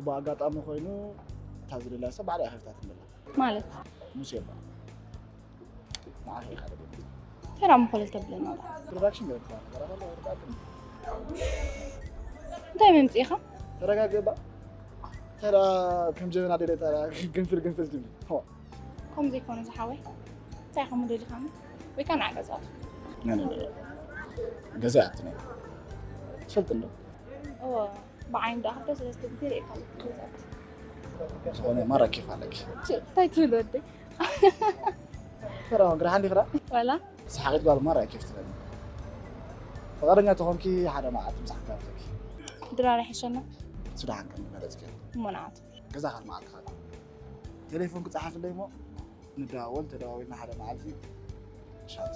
ብኣጋጣሚ ኮይኑ እታ ዝደልያ ሰብ ባዕላ እያ ከፊታትኒ ዘላ። ማለት ሙሴ ይበሃል። ንዓኺ ኢኻ ደልያ። ተራ መኾለል ተብለና። ኢንትሮዳክሽን ገለ ክበሃል ነገር ኣሎ ወይ ደኣ ግን እንታይ መምፅኢኻ? ተረጋግእ እባ። ተራ ከም ጀበና ደለ ተራ ግንፍል ግንፍል ትብሊ። ሆ። ከምኡ ዘይኮነ ዝሓወይ እንታይ ኢኻ ሞዴል ኢኻ ወይ ከዓ ንዓ ገዛቱ? ናይ ናይ ናይ። ገዛ ያትነ። ትፈልጥ እንዶ? እዎ ብዓይኒ ዶ ክልተ ሰለስተ ግዜ ርኤካ ገዛቱ። ዝኾነ ማራ ኬፍ ኣለኪ። እንታይ ትብል ወደይ? ተራ ግራ ሓንዲ ክራ። ዋላ ሰሓቂት ጓል ማራ ኬፍ ትብለኒ። ፈቃደኛ ተኾንኪ ሓደ መዓልቲ ምሳሕ ክጋብዘኪ። ድራር ይሕሸና። ሱዳን ከም መረጽኪ። እሞ ንዓቱ። ገዛ ካልመዓልቲ ኻል። ቴሌፎን ክጸሓፍለይ እሞ ንደዋወል፣ ተደዋዊልና ሓደ መዓልቲ ሻት።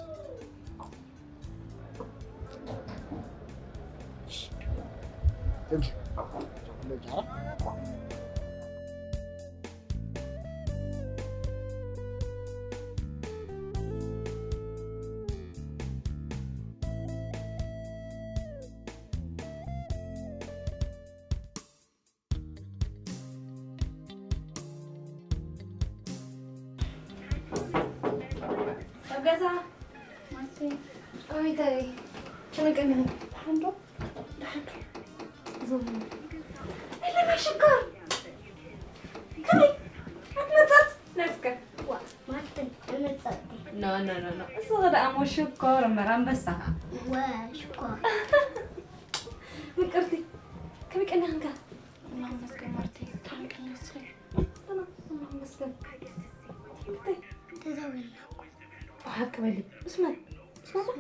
Thank you. ኣብ ገዛ ማለተ ኣቤታይ ጨነቀኒ። ሓንዶ ደሓንዶ ዞም እለና ሽኮር ከመይ ኣትመጻጽ ነስከ ማለተ እመጻጽ ኖ ኖ ኖ ኖ እሱ ደኣ ሞ ሽኮር እምበር ኣንበሳ ኸዓ ወ ሽኮር ምቅርቲ ከመይ ቀኒኽንካ እናመስገን ማለተ ደሓን ቀኒ ንስኺ ኣመስገን ተዛዊርና ብሓቂ በሊ ምስ መን ምስ ማማ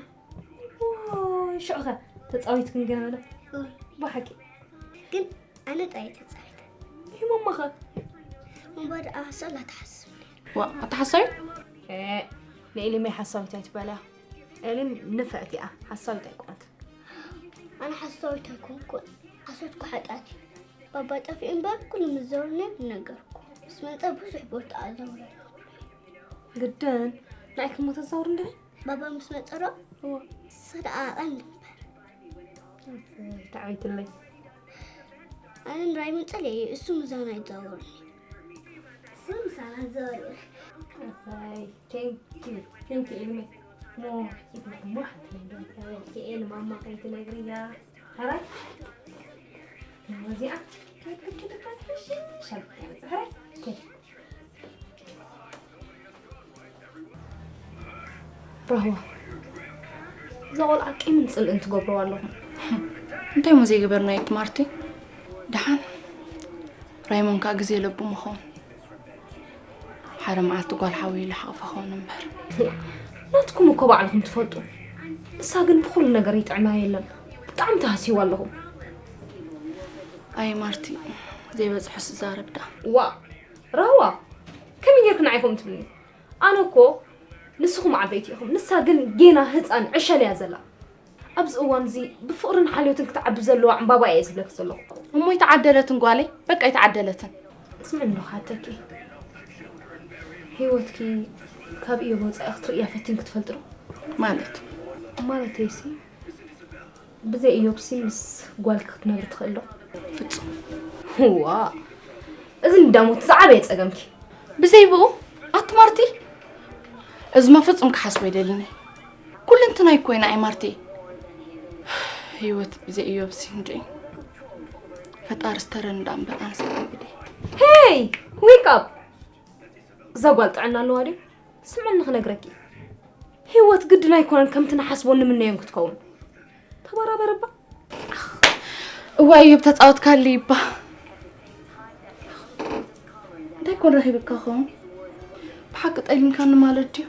ኦይ ሽዑኸ ተፃዊትክን ገለ በለ ብሓቂ ግን ኣነ ጥራይ ተጻዊተ ይህ ማማኸ እምባ ደኣ ሰላ ትሓስብ ዋ ኣተሓሳዩ ንኤሊመይ ሓሳዊት ኣይትበልያ ኤሊም ንፍዕቲ እያ ሓሳዊት ኣይኮነት ኣነ ሓሳዊት ኣይኮንኩን ሓሶትኩ ሓጢኣት እዩ ባባ ጠፊኡ እምበር ኩሉ ምስ ዘውርነ ምነገርኩ ምስ መጸ ብዙሕ ቦታ ኣዘውረ ግድን ንዓይ ክሞ ተዛውር እንድዒ ባባ ምስ መጸ ዶ ሰደኣ ኣቐል እምበር ተዓዊትለይ ኣነ ንራይ ምንጸል እየ እሱ ምዛና ይዛወርኒ እሱ ምሳና ይዛወር ኣሳይ ቴንኪ ቴንኪ ኢልመ ሞ ሞ ኬኤል ማማ ከይትነግርያ ሓራይ እዚኣ ከይትክድካ ትሕሽ ሻል ሓራይ ራህዋ እዛ ቆልዓ ቂምን ፅልእን ትገብርዋ ኣለኹም እንታይ ሞ ዘይገበርናዮ ትማርቲ ደሓን ራይሞን ከዓ ግዜ ለቡ ምኸውን ሓደ መዓልቲ ጓል ሓወይ ኢሉ ሓቕፋ ኸውን እምበር ናትኩም እኮ ባዕልኹም ትፈልጡ እሳ ግን ብኩሉ ነገር ይጥዕማ የለን ብጣዕሚ ተሃስይዋ ኣለኹም ኣይ ማርቲ ዘይበፅሖ ስዛረብ ዳ ዋ ራህዋ ከመይ ጌርክ ንዓይ ከምኡ ትብልኒ ኣነ እኮ ንስኹም ዓበይቲ ኢኹም ንሳ ግን ጌና ህፃን ዕሸል እያ ዘላ ኣብዚ እዋን እዚ ብፍቕርን ሓልዮትን ክትዓቢ ዘለዋ ዕምባባ እየ ዝብለክ ዘለኹ እሞ ይተዓደለትን ጓለይ በቃ ይተዓደለትን ስምዕኒ ዶ ክሓተኪ ህይወትኪ ካብ እዮብ ወፃኢ ክትርእያ ፈቲንኪ ትፈልጢ ዶ ማለት ማለተይሲ ብዘይ እዮብሲ ምስ ጓልኪ ክትነብሪ ትኽእል ዶ ፍጹም ዋ እዚ ንዳሞት ዝዓበየ ፀገምኪ ብዘይ ብኡ ኣቲ ማርቲ እዝማ ፍጹም ክሓስቦ ይደልኒ ኩልንትናይ ኮይና ኣይ ማርቲ ህይወት ብዘይ እዮብሲ እንድዒ ፈጣሪ ዝተረን ዳ እምበር ኣንስ ግዲ ሄይ ዌክ ኣፕ እዛ ጓል ጥዕና ኣለዋ ድዩ ስምዕኒ ክነግረኪ ህይወት ግድን ኣይኮነን ከምቲ ንሓስቦ ንምነዮን ክትከውን ተበራበረባ እዋ እዮብ ተፃወትካሉ ይባ እንታይ ኮን ረኺብካ ኸውን ብሓቂ ጠሊምካኒ ማለት ድዩ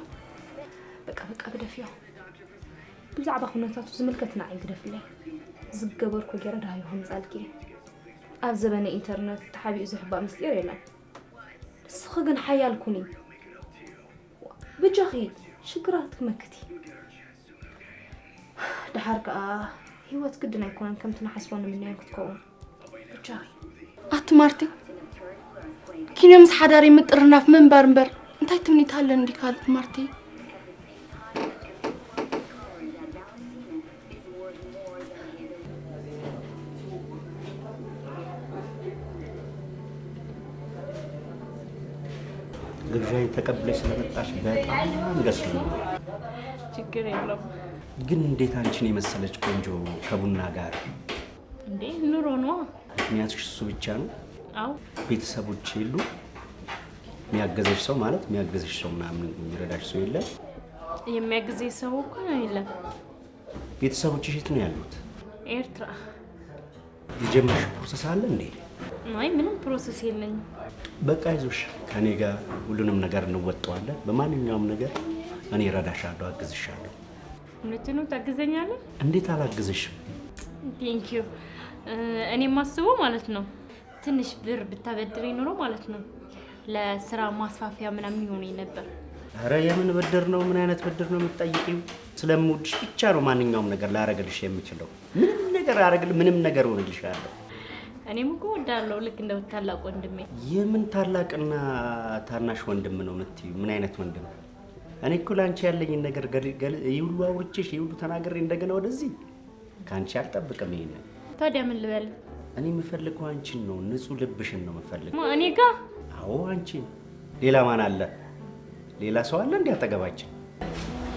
በቃ በቃ ግደፍዮ ብዛዕባ ኩነታቱ ዝምልከት ንዓይ ግደፍለይ ዝገበርኩ ገይረ ዳሃዩ ከምፃልኪ ኣብ ዘበነ ኢንተርነት ተሓቢኡ ዝሕባእ ምስጢር የለን ንስኺ ግን ሓያል ኩኒ ብጃኺ ሽግራት ክመክቲ ድሓር ከዓ ህይወት ግድን ኣይኮነን ከምቲ ንሓስቦ ንምንዮን ክትከውን ብጃኺ ኣቲ ማርቲ ኪኖ ምስ ሓዳሪ ምጥርናፍ ምንባር እምበር እንታይ ትምኒት ኣለኒ ካልት ማርቲ ግብዣዬን ተቀብለሽ ስለመጣሽ በጣም ደስ ብሎኛል። ችግር የለውም። ግን እንዴት አንቺን የመሰለች ቆንጆ ከቡና ጋር? እንዴ ኑሮ ነዋ። ምክንያትሽ እሱ ብቻ ነው? አዎ። ቤተሰቦች የሉ? የሚያገዘሽ ሰው ማለት የሚያገዘሽ ሰው ምናምን የሚረዳሽ ሰው የለም? የሚያግዘኝ ሰው እኮ የለም። ቤተሰቦችሽ የት ነው ያሉት? ኤርትራ። የጀመርሽው process አለ እንዴ? አይ ምንም process የለኝም። በቃ አይዞሽ፣ ከኔ ጋር ሁሉንም ነገር እንወጣዋለን። በማንኛውም ነገር እኔ እረዳሻለሁ፣ አግዝሻለሁ። እውነትህን ነው? ታግዘኛለህ? እንዴት አላግዝሽም? Thank you። እኔ የማስበው ማለት ነው ትንሽ ብር ብታበድረኝ ኑሮ ማለት ነው ለስራ ማስፋፊያ ምናምን ይሆነኝ ነበር። ኧረ የምን ብድር ነው? ምን አይነት ብድር ነው የምትጠይቂው? ስለምወድሽ ብቻ ነው ማንኛውም ነገር ላረግልሽ የምችለው። ምንም ነገር አረግል፣ ምንም ነገር ሆንልሻለሁ። እኔም እኮ እወድሃለሁ ልክ እንደ ታላቅ ወንድሜ። የምን ታላቅና ታናሽ ወንድም ነው የምትይው? ምን አይነት ወንድም? እኔ እኮ ለአንቺ ያለኝን ነገር ገል- ገል- ይህ ሁሉ አውርቼሽ፣ ይህ ሁሉ ተናግሬ እንደገና ወደዚህ ከአንቺ አልጠብቅም። ይሄንን ታዲያ ምን ልበል? እኔ የምፈልገው አንቺን ነው፣ ንጹህ ልብሽን ነው የምፈልገው። ማ እኔ ጋር? አዎ አንቺን። ሌላ ማን አለ? ሌላ ሰው አለ እንዴ አጠገባችን?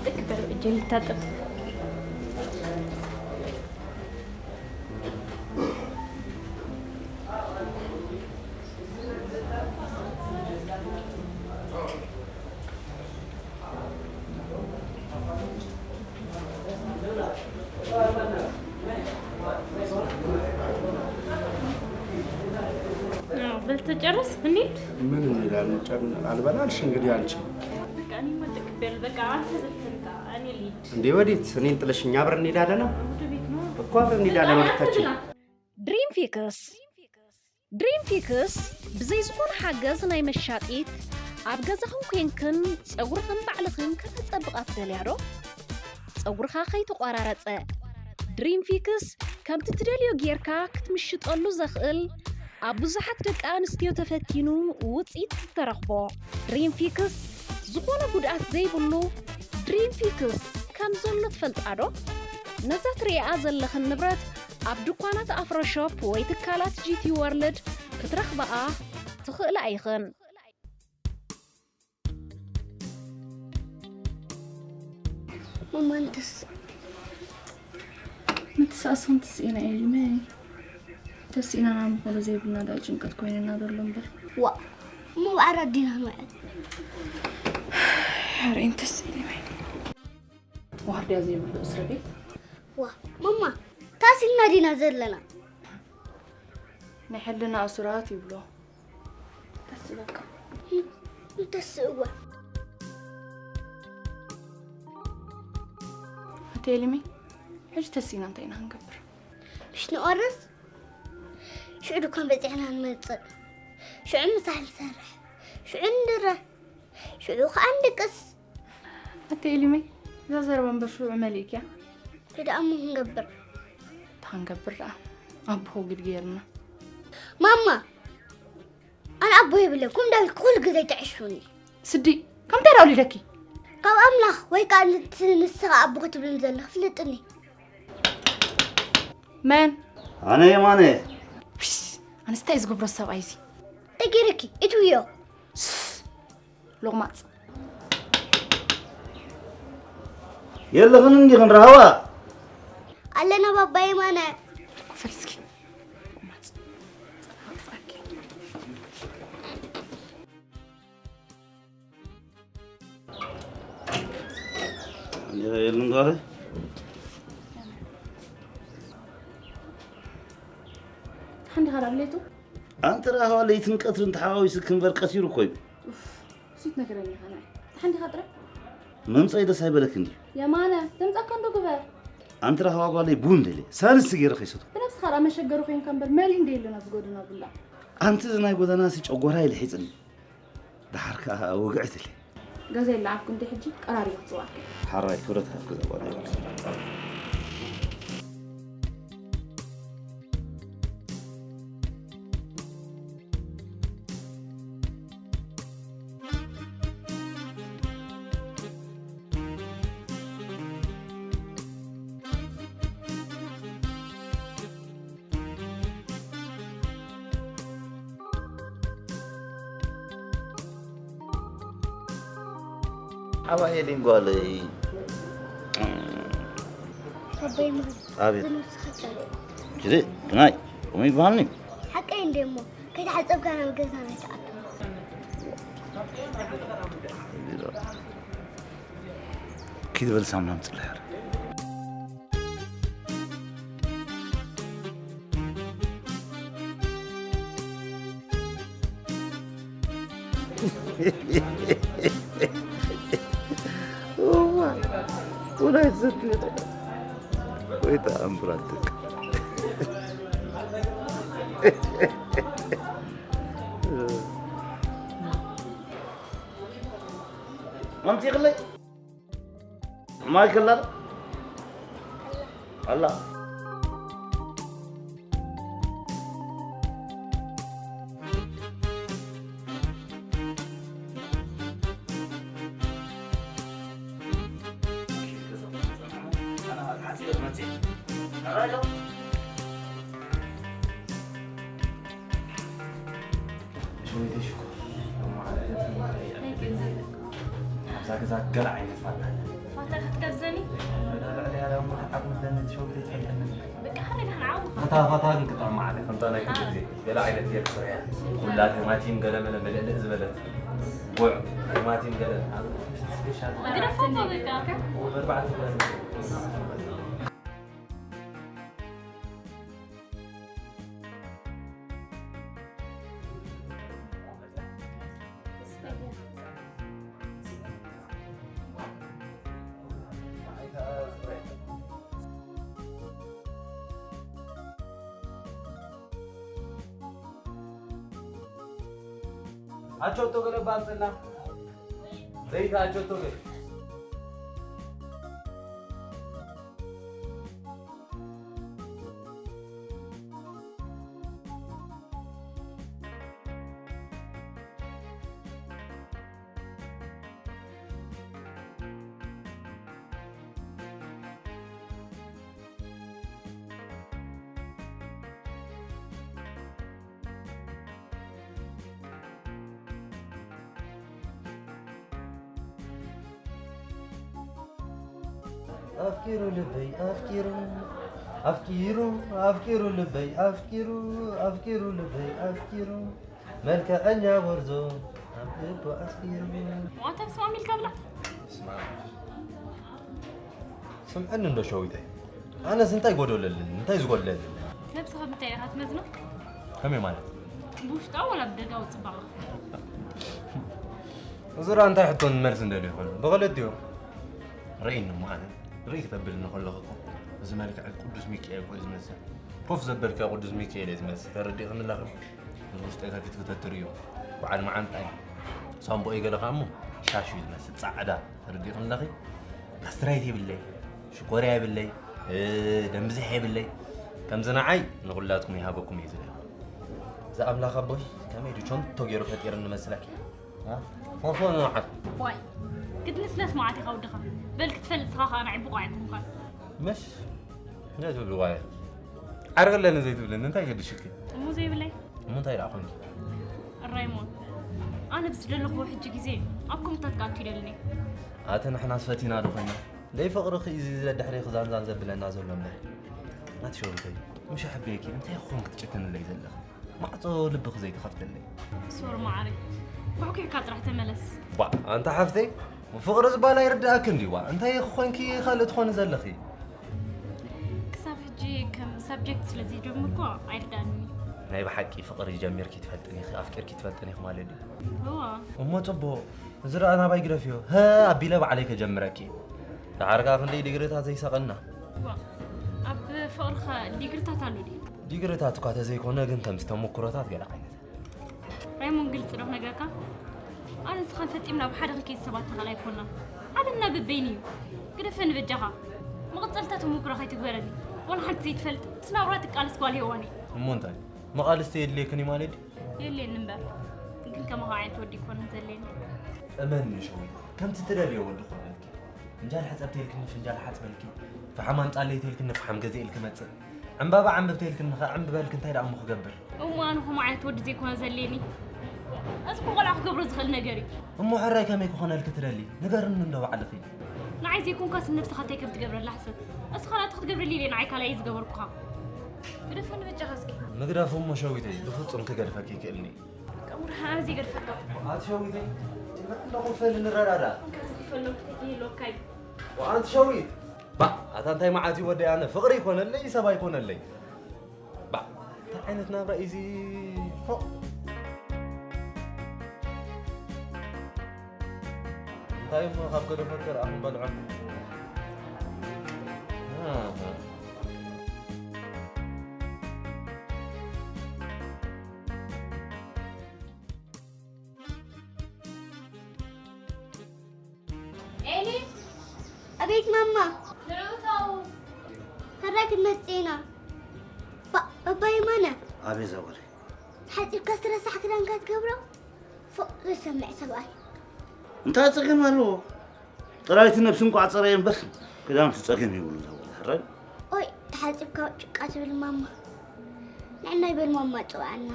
ጥቅጥር እጄን ልታጠብ። በልተጨረስ እንሂድ። ምን እንሄዳለን? ጨም- አልበላልሽ እንግዲህ አንቺ። በቃ እኔማ ጥግቤያለሁ። በቃ አንተ ዘግተህ እኔ ልሂድ። እንዴ ወዴት? እኔን ጥለሽኝ አብረን እንሄዳለና? ወደ ቤት ነው። እኮ አብረን እንሄዳለን ወደታችን። ድሪም ፊክስ ድሪም ፊክስ ብዘይ ዝኾነ ሓገዝ ናይ መሻጢት ኣብ ገዛኹም ኮንክን ጸጉርኽን ባዕልኽን ከተጸብቓ ትደልያ ዶ? ጸጉርኻ ከይተቋራረጸ ድሪም ፊክስ ከምቲ ትደልዮ ጌርካ ክትምሽጠሉ ዘኽእል ኣብ ብዙሓት ደቂ ኣንስትዮ ተፈቲኑ ውጽኢት ዝተረኽቦ ድሪም ፊክስ ዝኾነ ጉድኣት ዘይብሉ ድሪም ፊክስ ከም ዘሎ ትፈልጣ ዶ? ነዛ ትርእያ ዘለኽን ንብረት ኣብ ድኳናት ኣፍሮሾፕ ወይ ትካላት ጂቲ ወርልድ ክትረኽብኣ ትኽእላ ኢኽን። ማማ ንተስ ምትሳእስን ትስኢና ኤሊመይ ተስኢና ናብ ምኾነ ዘይብልና ዳ ጭንቀት ኮይነና ዘሎ እምበር ዋ እሞ ብዓራት ዲና ንውዕል ሕሬን ተስኢሊመይ ዋርድያ ዘይብሉ እስረ ቤት ዋ ማማ ታሲልና ዲና ዘለና ናይ ሕልና እሱራት ይብሎ ተስበቃ እንተስእወ ኣቴሊመይ ሕጂ ተሲና እንታይ ኢና ክንገብር ምሽ ንቆርስ ሽዑ ድኳን በፂሕና ንመፅእ ሽዑ ምሳሕ ንሰርሕ ሽዑ ንድረ ሽዑ ከዓ ንድቅስ ኣቴሊመይ እዛ ዘረባ እምበር ሽዑ መሊእክያ ደኣ እሞ ክንገብር ታንገብር ደኣ ኣቦ ግድ ገይርና ማማ ኣነ ኣቦ የብለኩም ዳዊት ኩሉ ግዜ ትዕሽውኒ ስዲ ከምታይ ዳውሊደኪ ካብ ኣምላኽ ወይ ከዓ ንስኻ ኣቦ ክትብልን ዘለኽ ፍልጥኒ መን ኣነ የማነ ኣንስታይ ዝገብሮ ሰብኣይ እዚ ተጊርኪ እትውዮ ሎቕማፅ የለኽን እንዲኽን ረሃዋ ኣለና ባባ የማነ ፈሪስኪ የለን ጋር ሓንቲ ካል ኣብሌቱ ኣንቲ ረሃዋ ለይትን ቀትርን ተሓዋዊሱ ክንበር ቀሲሩ ኮይኑ ሱት ነገረኛ ኸና ሓንቲ ኻጥረ መምፀኢ ደስ ኣይበለክ እንዲ የማነ ተምፃካ እንዶ ግበር ኣንቲ ረሃዋ ጓለይ ቡን ደልየ ሳልስ ገይረ ከይሰቱ ብነብስኻ ዳ መሸገሪ ኮይንካ እምበር መሊ እንደ የለን ኣብዚ ጎደና ቡላ ኣንቲ እዚ ናይ ጎደና ሲ ጨጎራ ይልሒፅኒ ደሓር ከዓ ወግዒ ትልየ ገዛ ይለዓልኩ እንዲ ሕጂ ቀራሪቡ ክፅዋዕከ ሓራይ ክብረት ሃብ ገዛ ጓለይ ሓባየ ሊንጓለይ። ኣቦይ ምህር። ኣቤት። ዝንስኻ ጫሉ። ጅሪ፣ ግናይ፣ ከምኡ ይበሃልኒ? ሓቀይ እንደ እሞ፣ ከይተሓጸብካ ናብ ገዛ ናይ ትኣቱ። ኪድ በል ሳሙና ምጽልሕ። እዋይ፣ ወላይ ዘት ወይ ተኣምራትክ። ኣምጺእኽለይ? ማይክል ዳር ኣላ። ሸዊተይ ሽኮር። ናይ ገንዘብ። ኣብዛ ገዛ ገለ ዓይነት ፋታ ኣለ። ፋታ ክትገዘኒ? እዛ ልዕሊያ ደኣ እሞ ተዓቕምለኒ፣ እቲ ሸዊተይ ትፈልጠኒ። በቃ፣ ሓደ ደህና ዓው። ፋታ፣ ፋታ ግን ክጥዕም መዓለ፣ ከምታ ናይ ኩሉ ግዜ። ገለ ዓይነት እየ ክሰርሕ። ኩላ ቲማቲም ገለ መለ ምልእልእ ዝበለት። ጉዕ፣ ቲማቲም ገለ። ኣብ ስፔሻል። ግደፎ እኮ በቃ። ወንበር በዓል ትበል። ኣቾቶ ገለ ባምፅና። ዘይት ኣቾቶ ገለ። ኣፍቂሩ ልበይ ኣፍቂሩ ኣፍቂሩ ኣፍቂሩ ልበይ ኣፍቂሩ ኣፍቂሩ ልበይ ኣፍቂሩ መልክዐኛ ጎርዞ ኣብ ልቡ ኣስፊሩ። ዋታ ብስማም ኢልካ ብላ። ስማ ስምዐኒ እንዶ ሸዊተይ፣ ኣነስ እንታይ ጎደለልኒ? እንታይ ዝጎድለልኒ? ነብስኻ ብምንታይ ኢኻ ትመዝኖ? ከመይ ማለት? ብውሽጣዊ ወላ ብደጋዊ ጽባቐ? እዚ ደኣ እንታይ ሕቶን መልስን ደልዩ ይኾን? ብኽልቲኡ ርእይኒ እሞ ኣነ ርእይ ክተብልኒ ከለኺ እኮ እዚ መልክዕ ቅዱስ ሚካኤል እኮ እዩ ዝመስል። ኮፍ ዘበልካዮ ቅዱስ ሚካኤል እዩ ዝመስል። ተረዲእክኒ ኣለኺ? እዚ ውሽጠይ ከፊትኪ ተትርእዮ በዓል መዓንጣ እዩ። ሳምቦ እዩ ገለ ኸኣ እሞ ሻሽ እዩ ዝመስል፣ ጻዕዳ። ተረዲእክኒ ኣለኺ? ጋስትራይት የብለይ፣ ሽኮርያ የብለይ፣ እ፣ ደም ብዝሒ የብለይ። ከምዚ ንዓይ ንኹላትኩም ይሃበኩም እዩ ዝብል። እዚ ኣምላኽ ኣቦይ ከመይ ድዩ ቸንቶ ገይሩ ፈጢሩኒ መስለኪ? እ? ፎፎ ንዓት። ዋይ፣ ክትንስነስ መዓት ኢኻ ወድኻ። በል ክትፈልጥ ስኻ ኸኣ ንዓይ ብቑዕ ኣይኮንካን። ምሽ? እንታይ ትብሊ ዋየ? ዓርቂ ኣለኒ ዘይትብለኒ እንታይ ገድሽኪ? እሞ ዘይብለይ? እሞ እንታይ ደኣ ኮንኪ? ራይሞን፣ ኣነ ብዝደለኽዎ ሕጂ ግዜ ኣብ ኮምታት ክኣቱ ይደልን እየ። ኣቲ ንሕናስ ፈቲና ዶ ኮይና? ደይ ፍቕርኺ እዩ እዚ ደድሕሬኺ ዛንዛን ዘብለና ዘሎ እምበር። ናቲ ሸዊተይ፣ ምሽ ኣሕብየኪ እንታይ ክኾን ክትጭክንለይ ዘለኺ? ማዕጾ ልብኺ ዘይትኸፍትለይ። ሶሪ መዓረይ፣ ኩሕኩሕካ ጥራሕ ተመለስ። ባ፣ ኣንታ ሓፍተይ፣ ፍቕሪ ዝበሃል ኣይርድኣክን ድዩ? ዋ፣ እንታይ ኢኺ ኮንኪ ካልእ ትኾኒ ዘለኺ? ክሳብ ሕጂ ከም ሳብጀክት ስለ ዘይጀመርኩ ኣይርድኣንን እዩ። ናይ ብሓቂ ፍቕሪ ጀሚርኪ ትፈልጥን ኢኺ፣ ኣፍቂርኪ ትፈልጥን ኢኺ ማለት ድዩ? እዋ። እሞ ጽቡቕ፣ እዚ ደኣ ናባይ ግደፍዮ። ሀ ኣቢለ ባዕለይ ከጀምረኪ። ደሓር ከኣ ክንደይ ዲግሪታት ዘይሰቐና። ዋ፣ ኣብ ፍቕርኸ ዲግሪታት ኣሎ ድዩ? ዲግሪታት እኳ ተዘይኮነ ግን ከምዚ ተመኩሮታት ገለ ዓይነት። ራይሞን ግልጺ ዶ ክነግረካ? ኣነ ንስኻን ፈጺምና ብሓደ ክንከይድ ሰባት ተኻል ኣይኮናን። ዓለምና በበይኑ እዩ። ግደፈኒ በጃኻ። መቐጸልታ ተመኩሮ ከይትግበረኒ። ዋላ ሓንቲ ዘይትፈልጥ ምስ ናብራ ትቃለስ ጓል ሄዋን እየ። እሞ እንታይ? መቓልስቲ የድልየክን እዩ ማለት ድዩ? የድልየኒ እምበር። ግን ከማኻ ዓይነት ወዲ ኣይኮነን ዘድልየኒ። እመኒ ሸዊት፣ ከምቲ ትደልዮ ወዲ ክኾነልኪ። ፍንጃል ሕጸብ ተይልክኒ ፍንጃል ሓጽበልኪ፣ ፈሓም ኣምጻለይ ተይልክኒ ፈሓም ገዚኤልኪ መጽእ፣ ዕምባባ ዓንብብ ተይልክኒ ከ ዕምብበልኪ እንታይ ደኣ እሞ ክገብር? እሞ ኣነ ከምኡ ዓይነት ወዲ ዘይኮነ ዘድልየኒ። እዚ እኮ ቆልዓ ክገብሮ ዝኽእል ነገር እዩ። እሞ ሕራይ ከመይ ክኾነልኪ ትደሊ? ንገርኒ እንዶ ባዕልኺ። ንዓይ ዘይኮንካስ ንነብስኻ እንታይ ከም ትገብረላ ሕሰብ። እስኻ ናቱ ክትገብረሊ ኢለ ንዓይ ካልኣይ ዝገበርኩኻ። ግደፈኒ በጃኻ እስኪ። ምግዳፍ እሞ ሸዊተይ ብፍጹም ክገድፈኪ ይክእልኒ። ቀሙር ሃዚ ገድፈካ። ኣቲ ሸዊተይ፣ ትብዕ እንዶ ክፈል ንረዳዳ። ከዚ ክፈል ነው ክትይ ሎካይ። ወኣንቲ ሸዊት። ባ፣ ኣታ እንታይ መዓት እዩ ወደይ ኣነ ፍቕሪ ይኮነለይ ሰብ ኣይኮነለይ። ባ፣ እንታይ ዓይነት ናብራ እዩ እዚ? ፎ። እንታይ እሞ ካብ ገደፈት ተረኣ ክንበልዖ? ኣሃ። ኤሊ፣ ኣቤት ማማ። ንዑ ተው። ሕራይ ክንመጽእ ኢና። ባ-፣ ባባ የማነ። ኣቤት ዘወሪ። ሓጺብካ ዝተረሳሕ ክዳንካ ትገብሮ? ፎእ፣ ዘሰምዕ ሰብኣይ። እንታይ ጸገም ኣለዎ? ጥራይቲ ነብሲ እንኳዕ ጸረየ እምበር፣ ክዳውንቲ ጸገም ይብሉ ዘወሪ። ሕራይ? ኦይ፣ ተሓጺብካ ጭቃ ትብል ማማ። ንዕናይ በል ማማ ጽውዓና።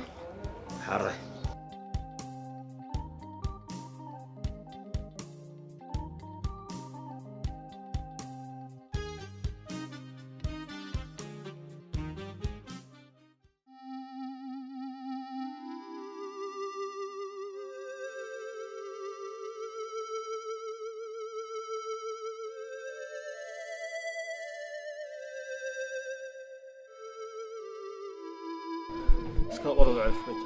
ሕራይ። እስከ ቁሩብ ዕርፍ በጃ።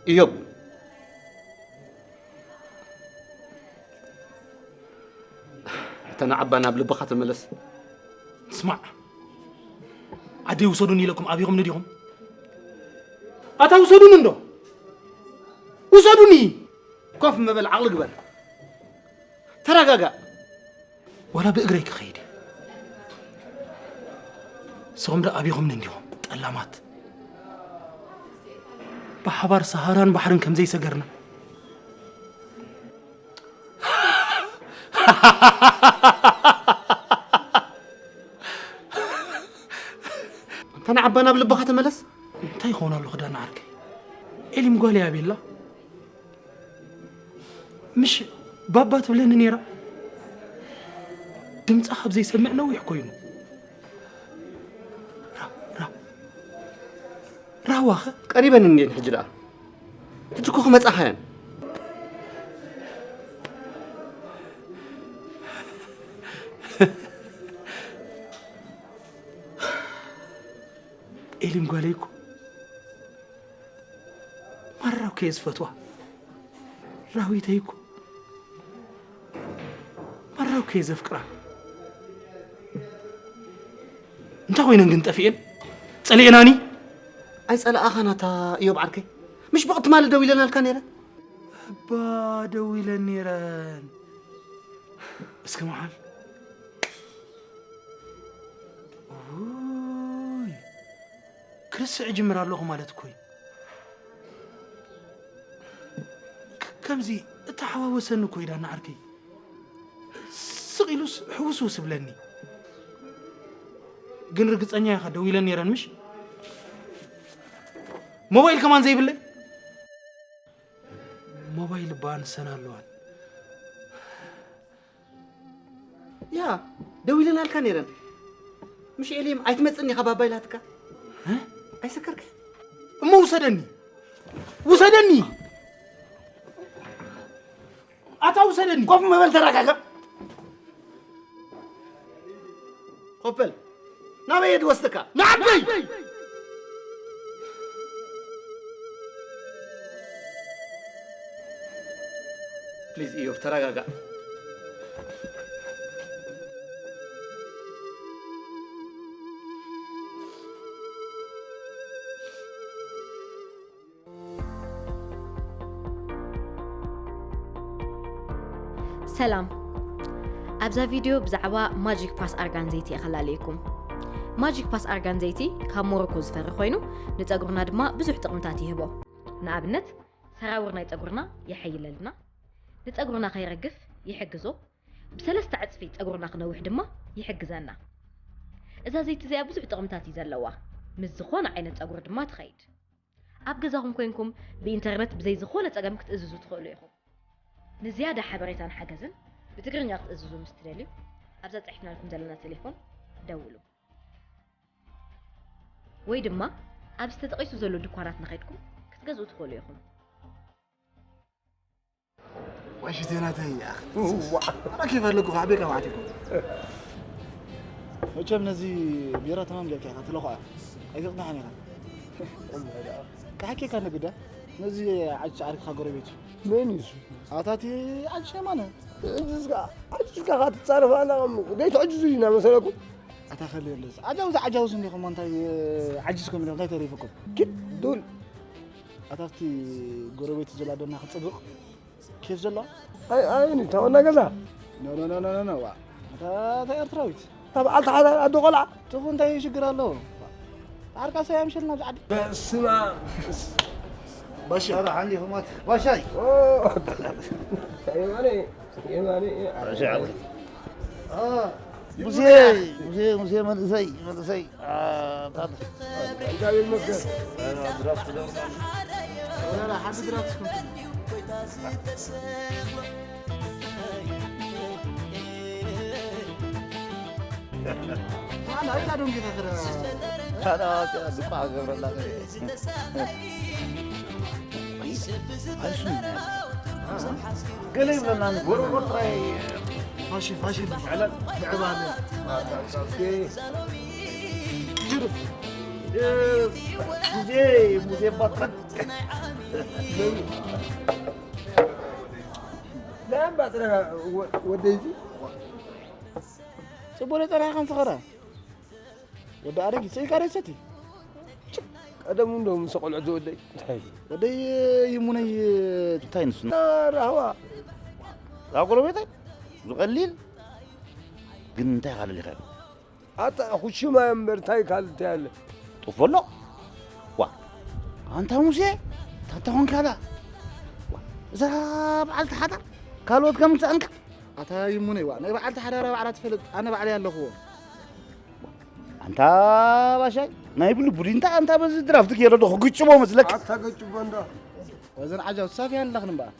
ኢዮብ፣ እተን ኣዕባ ናብ ልብኻ ተመለስ። ስማዕ፣ ዓደይ ውሰዱኒ ኢለኩም ኣብኹምኒ ዲኹም? ኣታ ውሰዱኒ እንዶ፣ ውሰዱኒ። ኮፍ ምበል፣ ዓቕሊ ግበር። ተረጋጋእ። ዋላ ብእግረይ ክኸይድ እየ። ንስኹም ዶ ኣብኹምኒ እንዲኹም ጠላማት? ብሓባር ሰሃራን ባሕርን ከም ዘይሰገርና። እንተ ንዓባ ናብ ልብኻ ተመለስ። እንታይ ይኸውን ኣሎ ክዳን ዓርከይ? ኤሊም ጓል እያ ቤላ። ምሽ ባባ ትብለኒ ነይራ። ድምጻ ካብ ዘይሰምዕ ነዊሕ ኮይኑ። ራ-፣ ራ-፣ ራህዋኸ? ቀሪበን እንዴን ሕጂ ደኣ? ሕጂ እኮ ክመጻኻ እየን። ኤሊም ጓለይ እኮ ማራው ከየ ዝፈትዋ። ራዊተይ እኮ ማራው ከየ ዘፍቅራ። እንታይ ኮይነን ግን ጠፊኤን? ጸሊኤናኒ? ኣይጸላኣኻን ኣታ እዮብ ዓርከይ። ምሽ ብቕትማሊ ደዊለናልካ ነይረን? እባ ደዊለን ነይረን። እስከ መዓል። ውይ፣ ክርስዕ እጅምር ኣለኹ ማለት እኮ እዩ። ክ-፣ ከምዚ እተሓዋወሰኒ እኮ እዩ ዳና ዓርከይ። ስቕ ኢሉስ ሕውስውስ እብለኒ። ግን ርግጸኛ ኢኻ ደዊለን ነይረን ምሽ? ሞባይል ከማን ዘይብለይ? ሞባይል እባ ንሰን ኣለዋን። ያ፣ ደዊለናልካ ነይረን። ምሽ ኤልየም ኣይትመጽእን ኢኻ ባባ ኢላትካ? እ? ኣይሰከርካ? እሞ ውሰደኒ። ውሰደኒ። ኣታ ውሰደኒ። ኮፍ ምበል፣ ተረጋጋ። ኮፍ በል። ናበይ እየ ድወስደካ? ንዓደይ! ፕሊዝ ኢዮብ፣ ተረጋጋእ። ሰላም። ኣብዛ ቪድዮ ብዛዕባ ማጂክ ፓስ ኣርጋን ዘይቲ እየ ከላለየኩም። ማጂክ ፓስ ኣርጋን ዘይቲ ካብ ሞሮኮ ዝፈሪ ኮይኑ፣ ንጸጉርና ድማ ብዙሕ ጥቕምታት ይህቦ። ንኣብነት፣ ሰራውር ናይ ጸጉርና የሐይለልና፣ ንጸጉርና ከይረግፍ ይሕግዞ፣ ብሰለስተ ዕጽፊ ጸጉርና ክነውሕ ድማ ይሕግዘና። እዛ ዘይቲ እዚኣ ብዙሕ ጥቕምታት እዩ ዘለዋ። ምስ ዝኾነ ዓይነት ጸጉሪ ድማ ትኸይድ። ኣብ ገዛኹም ኮይንኩም ብኢንተርነት ብዘይ ዝኾነ ጸገም ክትእዝዙ ትኽእሉ ኢኹም። ንዝያዳ ሓበሬታን ሓገዝን ብትግርኛ ክትእዝዙ ምስ ትደልዩ ኣብዛ ጸሒፍናልኩም ዘለና ቴሌፎን ደውሉ። ወይ ድማ ኣብ ዝተጠቒሱ ዘሎ ድኳናት ንኸድኩም ክትገዝኡ ትኽእሉ ኢኹም። ዋሽቴ ናተይ ኣነ ኬፍ ኣለኩ ካብ ቤካ ማዕቲኩ። መቸም ነዚ ቢራ ተማም ጌርካ ኢኻ ትለኹዓ ኣይትቕናሕን ኢኻ። ክሓኬካ ንግዳ ነዚ ዓጭ ዓርክኻ ጎረቤት እዩ። መን እዩ እሱ? ኣታቲ ዓጭ የማነ። ዕጅዝካ ዓጅዝካ ካ ትጻረፍ ኣላ ከም ዘይትዕጅዙ ኢና መሰለኩም። ኣታ ከልየለስ ዓጃውዚ ዓጃውዚ እንዲኹም እንታይ ዓጅዝኩም ኢሎም እንታይ ተሪፍኩም? ኪድ ዱል ኣታ ኣብቲ ጎረቤት ዘላ ዶ እና ክጽብቕ ኬፍ ዘለዋ? ኣይ ኣይ ታወና ገዛ ኖ ኖ ኖ ኖ ኖ ዋ እታ እታ ኤርትራዊት እታ በዓልቲ ሓዳር ኣዶ ቆልዓ ትኹ እንታይ ሽግር ኣለዎ? ዓርቃ ሰያም ሽልና ብዓዲ በስማ ባሻ ራ ሓንዲ ኹማት ባሻይ የማነ የማነ ሙሴ ሙሴ ሙሴ መንእሰይ መንእሰይ እግዚአብሔር ይመስገን። ገለ ይብለና ንጎረሮ ጥራይ ፋሽን ፋሽን ምዕባለ ሙዜ ሙዜ ባጥረቅ ወደይቲ ጽቡቅ ጸናሕካ ንስኸራ ወዲ ኣረጊት ስኢልካ ሬሰቲ ቀደሙ እንዶ ምስ ቆልዑ ዝወደይ እንታይ ወደይ ይሙነይ እንታይ ንሱ ራህዋ ዛጎረቤተይ ዝቐሊል ግን እንታይ ካልል ይኸል ኣታ ኩሽማ እምበር እንታይ ካልል እንታይ ኣለ ጥፎሎ ዋ ኣንታ ሙሴ ታታ ኾንካላ እዛ በዓልቲ ሓዳር ካልኦት ከም ትሰኣንካ ኣታ ይሙነይ ዋ ናይ በዓልቲ ሓዳር በዓላ ትፈልጥ ኣነ ባዕለይ ኣለኹዎ ኣንታ ባሻይ ናይ ብሉ ቡዲንታ ኣንታ በዚ ድራፍት ገይረ ዶ ክግጭቦ መስለክ ኣታ ገጭቦ እንዳ ወዘን ዓጃው ሳፊያን ኣለኽን እምበኣር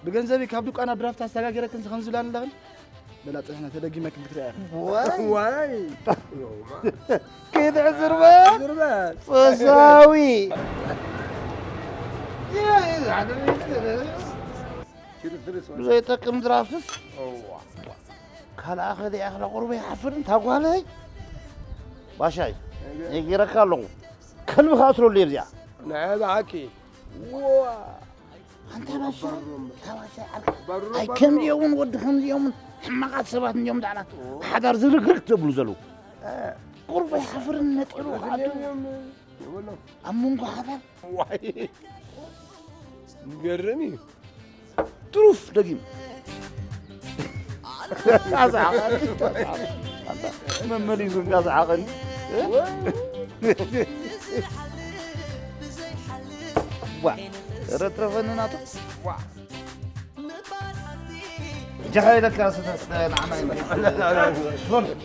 ብገንዘበይ ካብ ዱቃና ድራፍት ኣሰጋጊረክን ዝኸን ዝብላን ኣለኽን በላ ፅንሕና ተደጊመክን ክትሪኣ ኢኽን ዋይ ዋይ ከይትዕዝርበ ዝርበ ፈሳዊ ብዘይጠቅም ድራፍትስ ካልኣ ከደ ኣኽላ ቁርበ ይሓፍርን ታጓለይ ባሻይ ነጊረካ ኣለኹ ከልቢ ከኣስረሉ እየ ብዚኣ ንዐ ብሓቂ ኣንታ ባሻ ኣንታ ባሻ ኣይ ከምዚኦምን ወዲ ከምዚኦምን ሕማቓት ሰባት እንዲኦም ዳዕላ ሓዳር ዝርግርግ ዘብሉ ዘለዉ ቁርበ ይሓፍርን ነጢሩ ዓዱ ኣብ መንጎ ሓዳር ዋይ ይገርም እዩ ትሩፍ ደጊም መመሊሱ እንዳሰሓቐኒ ዋ ረትረፈኒ ናቱ ጃሃ ኢለካ ስተስተ ንዓና ይመልስ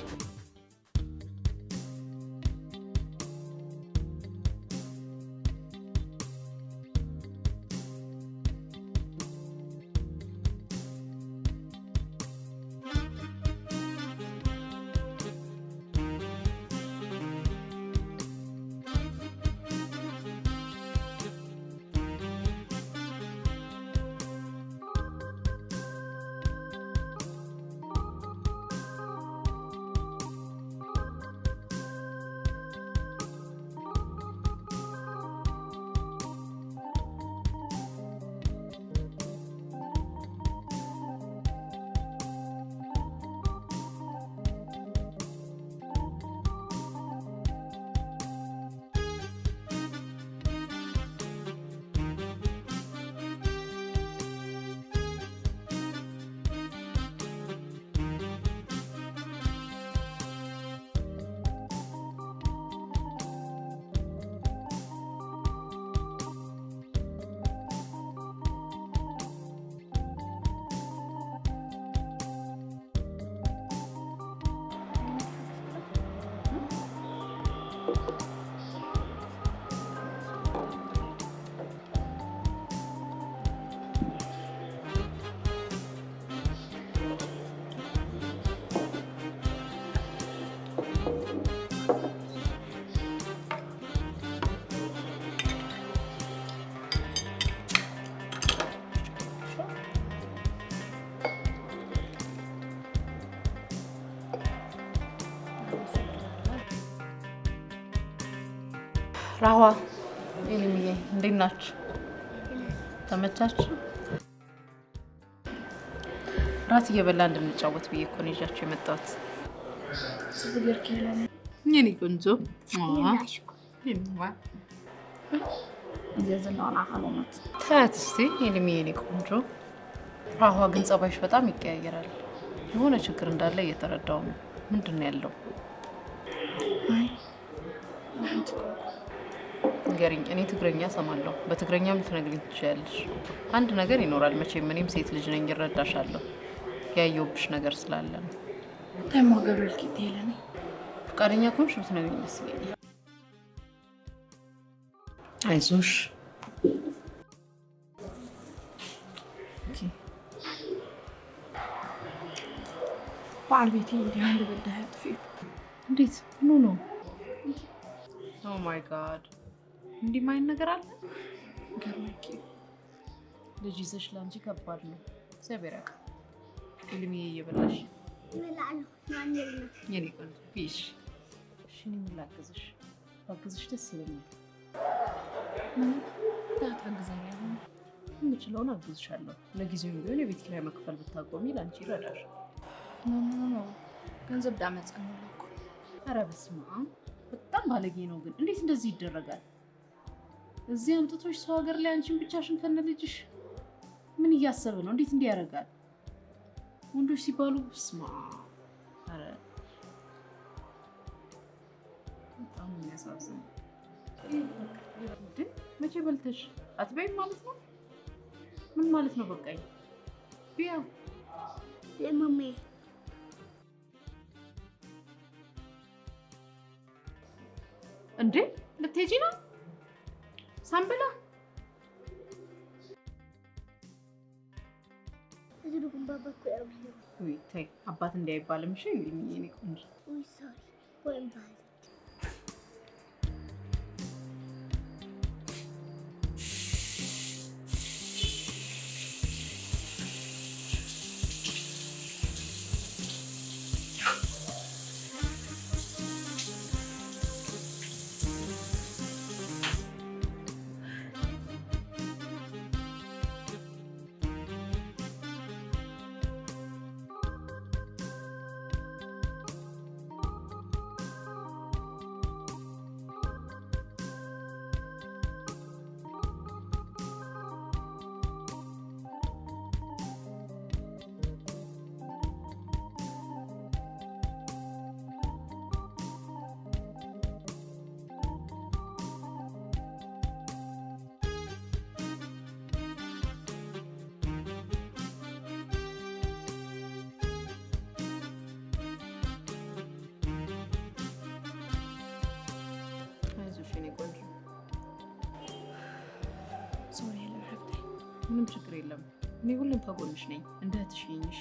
ራህዋ፣ ኤልምዬ፣ እንዴት ናችሁ? ተመቻችሁ? ራት እየበላ እንድንጫወት ብዬ እኮ ነው ይዣችሁ የመጣሁት። ጽቡቅ ጌርኪ ይላል። የኔ ቆንጆ። ይላሽ እኮ። ይማ። እዚያ ዘለውን ኣኻሎመት። ታያት እስቲ፣ ኤልምዬ፣ የኔ ቆንጆ። ራህዋ፣ ግን ጸባይሽ በጣም ይቀያየራል። የሆነ ችግር እንዳለ እየተረዳው ነው። ምንድን ነው ያለው? አይ፣ ንገሪኝ፣ እኔ ትግረኛ እሰማለሁ። በትግረኛም ልትነግሪኝ ትችያለሽ። አንድ ነገር ይኖራል መቼም፣ እኔም ሴት ልጅ ነኝ፣ እረዳሻለሁ። ያየሁብሽ ነገር ስላለ ነው። እንታይ እሞ ገብረልኪ ትይለኒ? ፈቃደኛ ከሆንሽ ብትነግሪኝ ደስ ይለኛል። አይዞሽ። ኦኬ። በዓል ቤቴ እንዲህ አንድ በዳይ አጥፊ። እንዴት? ምን ሆኖ? Oh my God። እንዲህ ማይን ነገር አለ? ገርመኪ። ልጅ ይዘሽ ለአንቺ ከባድ ነው። እግዚአብሔር ያውቃል። ፊልምዬ እየበላሽ? እበላለሁ። ማን የለም። የኔ ቆንጆ ፊሽ። እሺ፣ እኔ ምን ላግዝሽ? ባግዝሽ ደስ ይለኛል። ምን? ዳ ታግዘኝ አይሆን? የምችለውን አግዝሻለሁ። ለጊዜውም ቢሆን የቤት ኪራይ መክፈል ብታቆሚ ለአንቺ ይረዳሽ። ኖ፣ ኖ፣ ኖ፣ ኖ። ገንዘብ ዳመጸ ነው እኮ። ኧረ በስመ አብ። በጣም ባለጌ ነው ግን። እንዴት እንደዚህ ይደረጋል? እዚህ አምጥቶሽ ሰው ሀገር ላይ አንቺን ብቻሽን ከነ ልጅሽ ምን እያሰበ ነው? እንዴት እንዲህ ያደርጋል? ወንዶች ሲባሉ ስማ፣ ኧረ በጣም ነው የሚያሳዝነው። ግን መቼ በልተሽ አትበይም ማለት ነው? ምን ማለት ነው? በቃኝ። ቢያ ለማሜ። እንዴ፣ ልትሄጂ ነው? ሳንበላ። እዚ ድጉም ባባ እኮ ያው ቢሮ። ውይ፣ ተይ፣ አባት እንዲህ አይባልም። እሺ፣ የኔ ቆንጆ። ውይ፣ ሶሪ። ወይም ባል። አይዞሽ የኔ ቆንጆ። ሶሪ የለም ሀብቴ። ምንም ችግር የለም። እኔ ሁሌም ከጎንሽ ነኝ። እንደ እህትሽ ነኝ። እሺ፣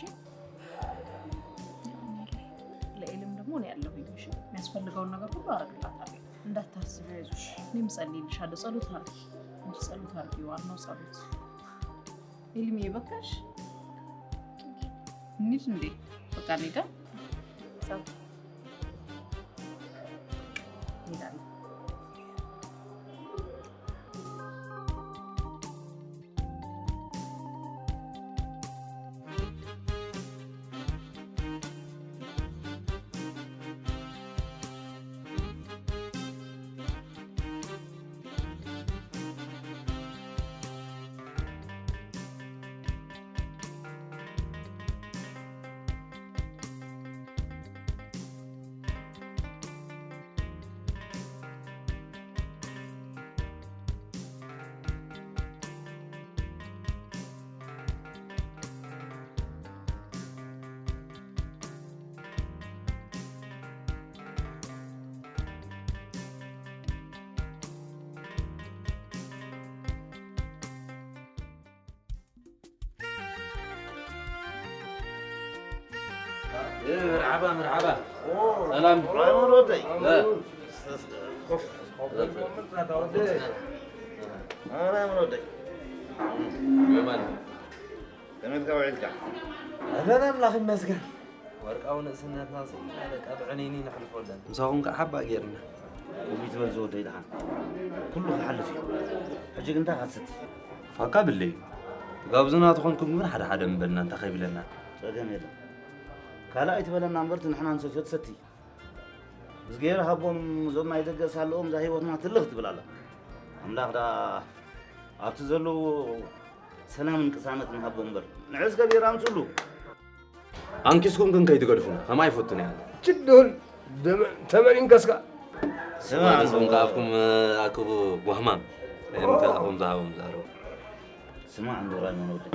ለኤልም ደግሞ እኔ ያለሁኝ። እሺ፣ የሚያስፈልገውን ነገር ሁሉ አደርግላታለሁ። እንዳታስቢ፣ አይዞሽ። እኔም እጸልይልሻለሁ። ጸሎት አርጊ እንጂ፣ ጸሎት አርጊ። ዋናው ጸሎት። ኤልምዬ፣ በቃሽ? እንሂድ እንዴ? በቃ እንሂዳ። ጸሎት። እንሄዳለን። መርሓባ መርሓባ። ሰላም። ራይሞን ወደይ። እ። ኮፍ። ራይሞን ወደይ። የማን። ከመይ ኢልካ ውዒልካ? ኣለን ኣምላኽ ይመስገን። ወርቃዊ ንእስነትና ስኢና በቃ ብዕንይንይ ነሕልፎ ኣለና። ምሳኹም ከዓ ሓባእ ጌርና። ከምኡ ትበል ዝወደይ ደሓን። ኩሉ ክሓልፍ እዩ። ሕጂ ግን እንታይ ክትሰቲ? ፋካ ብለይ። ጋብዙና ተኾንኩም ግን ሓደ ሓደ ምበልና እንታይ ከይብለና። ጸገም የለን። ካልእ ኣይትበለና እምበር እቲ ንሕና ንሰትዮ ትሰቲ። እዝግሄር ሃቦም እዞም ናይ ደገ ሳልኦም እዛ ህይወትና ትልኽ ትብል ኣላ። ኣምላኽ ደኣ ኣብቲ ዘለዉ ሰላምን ቅሳነትን ሃቦም እምበር። ንዕስ ገቢር ኣምጽሉ። ኣንኪስኩም ግን ከይትገድፉና፣ ከምኣ ኣይፈቱን እየ ኣነ። ችድሁል ደመ-፣ ተመን ይንከስካ። ስማ ንስኹም ኣንዶ-፣ ከኣፍኩም ኣክቡ ጓህማም። እዮም ከኣፎም ዝሃቦም ዛረቡ። ስማ ኣንዶ ራይሞን ወደይ።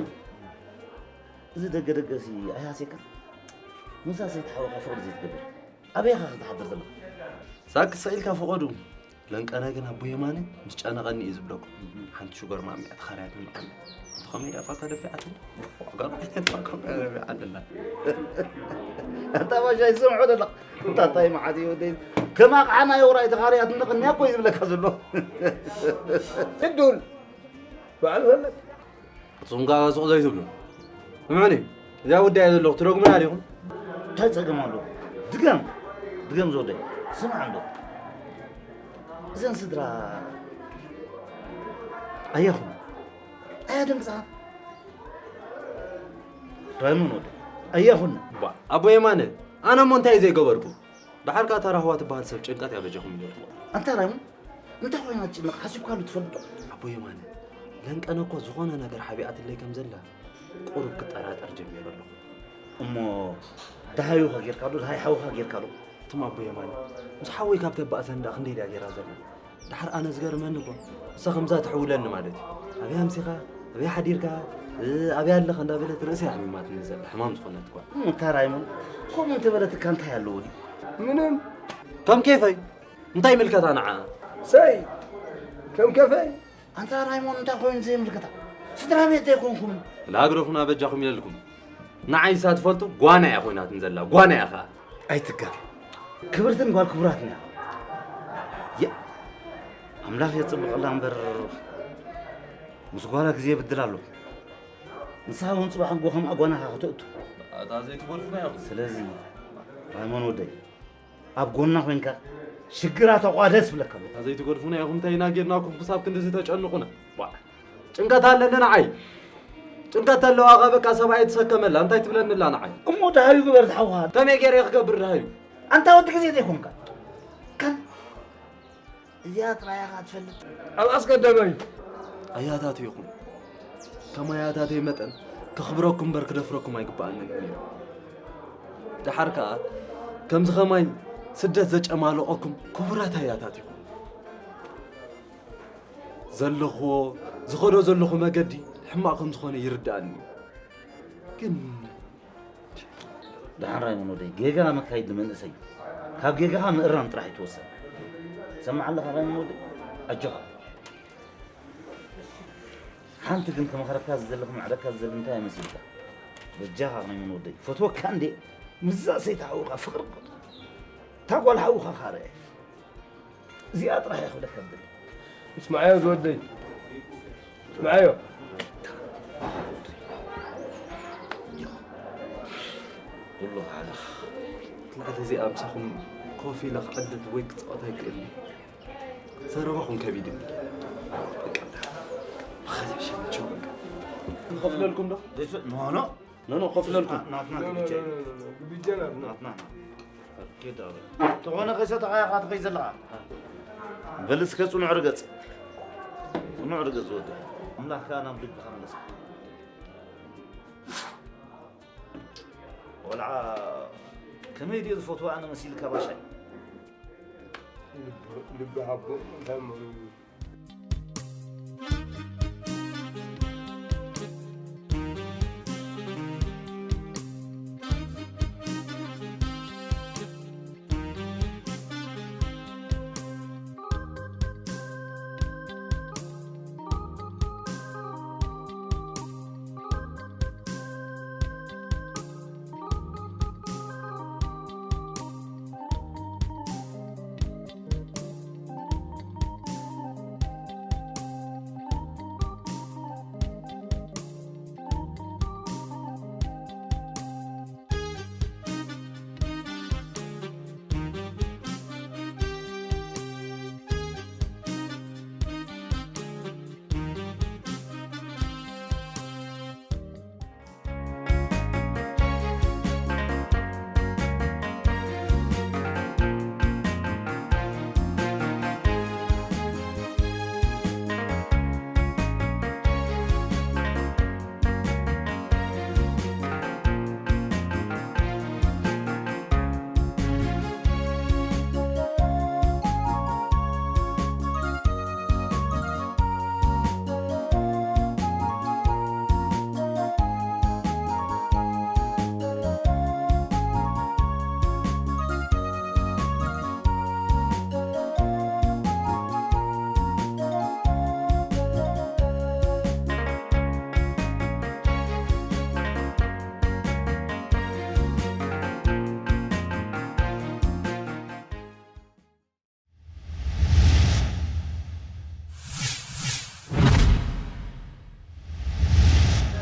እዚ ደገ ደገ ሲ ኣይሃሴካ። ምሳስ ዘይትሓወኻ ፍቕሪ ዘይትገብር። ኣበይ ኢኻ ክትሓድር ዘለኻ? ሳክ ስቕ ኢልካ ፍቐዱ። ለንቀነ ግን ኣቦ የማነ ምስ ጨነቐኒ እዩ ዝብለኩም። ሓንቲ ሽጎር ማሚያ ተኻርያት ንመቐለ። እቲ ከመይ ደኣ ፋካ ደፊዓትኒ? ዋጋ ዓይነት ፋካ ደፊዓትላ። ኣታ ባሻ ይሰምዖ ደላ። እንታ እንታይ መዓት እዩ ወደይ። ከማ ቃና የውራይ ተኻርያት ንቐንያ እኮ እዩ ዝብለካ ዘሎ። ስዱል። በዓል ፈለጥ። ንስኹም ከኣ ስቕ ዘይትብሉ። ስምዑኒ፣ እዚኣ ውዳይ እያ ዘለኹ፣ ትደግሙና ዲኹም? እንታይ ጸገም ኣለዎ? ድገም፣ ድገም ዝወደይ። ስማዕ እንዶ። እዘን ስድራ ኣያኹም፣ ኣያደንግጻ። ራይሞን ወደይ፣ ኣያኹን። ባ፣ ኣቦ የማነ፣ ኣነ እሞ እንታይ ዘይገበርኩ? ደሓር ከኣ ተራ ህዋ ትበሃል ሰብ ጭንቀት እያ በጃኹም ኢለትዎ። ኣንታ ራይሞን፣ እንታይ ኮይና ትጭነቕ? ሓሲብካሉ ትፈልጥ ዶ? ኣቦ የማነ፣ ለንቀነ እኮ ዝኾነ ነገር ሓቢኣትለይ ከም ዘላ ቁሩብ ክጠራጠር ጀሚረ ኣለኹ። እሞ ደሃዩኻ ጌርካ ዶ? ደሃይ ሓውኻ ጌርካ ዶ? ትም ኣቦ የማነ፣ ምስ ሓወይ ካብ ተባእሰኒ ደኣ ክንደይ ድያ ጌራ ዘላ? ደሓር ኣነ ዝገርመኒ እኮ፣ እሳ ከምዛ ትሕውለኒ ማለት እዩ። ኣበይ ኣምሲኻ? ኣበይ ሓዲርካ? እ፣ ኣበይ ኣለኻ? እንዳበለት ርእሰይ ኣሕሚማትኒ ዘላ ሕማም ዝኾነት እኳ። እሞ እታ ራይሞን ከምኡ እንተበለትካ እንታይ ኣለዎ ድዩ? ምንም። ከም ኬፈይ። እንታይ ይምልከታ ንዓ? ሰይ፣ ከም ከፈይ? ኣንታ ራይሞን እንታይ ኮይኑ ዘይምልከታ? ስድራ ቤት ዘይኮንኩም? ላግረፉና በጃኹም ኢለልኩም። ንዓይ እሳ ትፈልጡ ጓና እያ ኮይናትን ዘላ፣ ጓና እያ ኸኣ። ኣይትጋገ። ክብርትን ጓል ክቡራትን እያ። ያ፣ ኣምላኽ የጽብቐላ እምበር ምስ ጓላ ግዜ የብድል ኣሎ። ንስኻ እውን ጽባሕ ንግሆ ከምኣ ጓናኻ ከተእቱ። ኣታ ዘይትጎድፉና ኢኹም። ስለዚ ራይሞን ወደይ፣ ኣብ ጎና ኮይንካ ሽግራ ተቋደስ ብለካ ኣለኹ። ኣታ ዘይትጎድፉና ኢኹም፣ እንታይ ኢና ጌርናኩም ክሳብ ክንድዚ ተጨንቑና? ዋ፣ ጭንቀት ኣለኒ ንዓይ። ጭንቀት ተለዋኻ በቃ ሰብኣይ ትሰከመላ፣ እንታይ ትብለኒ ኣላ ንዓይ? እሞ ደሃዩ ግበር ዝሓውኻ። ከመይ ገይረ ክገብር ደሃዩ? ኣንታ ወዲ ግዜ ዘይኮንካ። ከም እዚኣ ጥራይ ኢኻ ትፈልጥ። ኣብ ኣስቀደመይ። ኣያታተይኹም፣ ከም ኣያታተይ መጠን ከኽብረኩም እምበር ክደፍረኩም ኣይግብኣንን እዩ ነይሩ። ደሓር ከኣ ከምዚ ኸማይ ስደት ዘጨማለቐኩም ክቡራት ኣያታትኹም። ዘለኽዎ፣ ዝኸዶ ዘለኹ መገዲ ሕማቕ ከም ዝኾነ ይርድኣኒ እዩ። ግን ደሓን ራይሞን ወደይ፣ ጌጋ መካይድ ንመንእሰይ እዩ። ካብ ጌጋኻ ምእራም ጥራሕ እዩ ትወሰን። ትሰምዕ ኣለኻ ራይሞን ወደይ? ኣጆኻ። ሓንቲ ግን ክመኽረካ ዝደሊ፣ ክምዕረካ ዝደሊ እንታይ መሲልካ? በጃኻ ራይሞን ወደይ፣ ፈትወካ እንዴ? ምስዛ ሰይቲ ሓውኻ ፍቕሪ እኮ። እታ ጓል ሓውኻ ኻረ። እዚኣ ጥራሕ እየ ክብለካ ዝደሊ። እስማዓዮ ዝወደይ። እስማዓዮ። ኩሉ ዓለኻ። ትላዕሊ እዚኣ ምሳኹም ኮፍ ኢለ ክዕልል ወይ ክጻወት ኣይክእልን። ዘረባኹም ከቢድኒ። በቃ፣ ብኸዚ ሸምቸው በቃ። ንኸፍለልኩም ዶ? ኖ፣ ኖ። ኖ፣ ኖ፣ ከፍለልኩም። ናትና ግብጃ እዩ። ግብጃ ናትና። ናትና። ኬዳ በል። ተኾነ ከይሰተኻ ኢኻ ትኸይድ ዘለኻ። በል እስከ ጽኑዕ ርገጽ። ጽኑዕ ርገጽ ዝወደ። ኣምላኽ ከኣ ናብ ልብኻ ምለስ። ቆልዓ ከመይ ድዩ ዝፈትዋ ኣነ መሲልካ ባሻይ? ልቢ፣ ልቢ ሃቦ፣ እንታይ እሞ